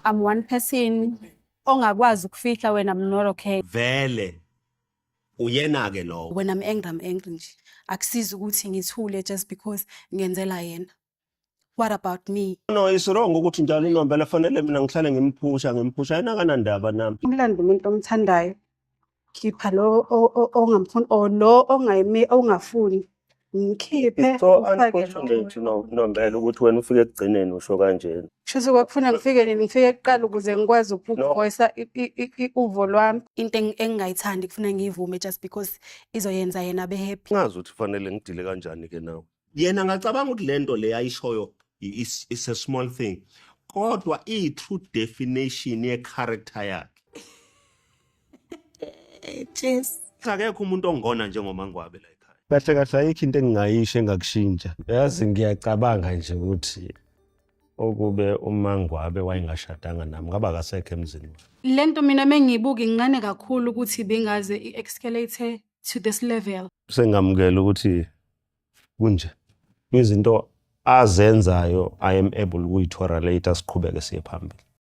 I'm one person ongakwazi ukufihla when I'm not okay. Vele uyena ke lowo. When I'm angry, I'm angry nje. Akusizi ukuthi ngithule just because ngenzela yena. What about me? No, it's wrong ukuthi njalo inombela fanele mina ngihlale ngimphusha ngimphusha, yena akanandaba nami. Umlando umuntu omthandayo. Khipha lo ongamfuni or lo ongayimi ongafuni. Ngikhiphe It's so ufake lo. unfortunate, no, Nombela, ukuthi wena ufike ekugcineni usho kanjena. Kushuthi kwakufuna ngifike nini, ngifike kuqala ukuze ngikwazi No. ukuvoice uvo lwami. Into engingayithandi kufuna ngiyivume just because izoyenza yena abe happy. Ngazi ukuthi fanele ngidile kanjani ke nawe. Yena ngacabanga ukuthi lento le ayishoyo is a small thing. Kodwa i true definition ye character yakhe. Cheers. Akekho umuntu ongona njengoMangwabe la ekhaya. Kahle kahle ayikho into engingayisho engakushintsha. Yazi, ngiyacabanga nje ukuthi okube uMangwabe wayengashadanga nami, ngaba akasekho emzini wami. Lento mina mengiyibuka incane kakhulu ukuthi bengaze i-escalate to this level. Sengamukela ukuthi kunje. Izinto azenzayo I am able ukuyitolerate, siqhubeke siye phambili.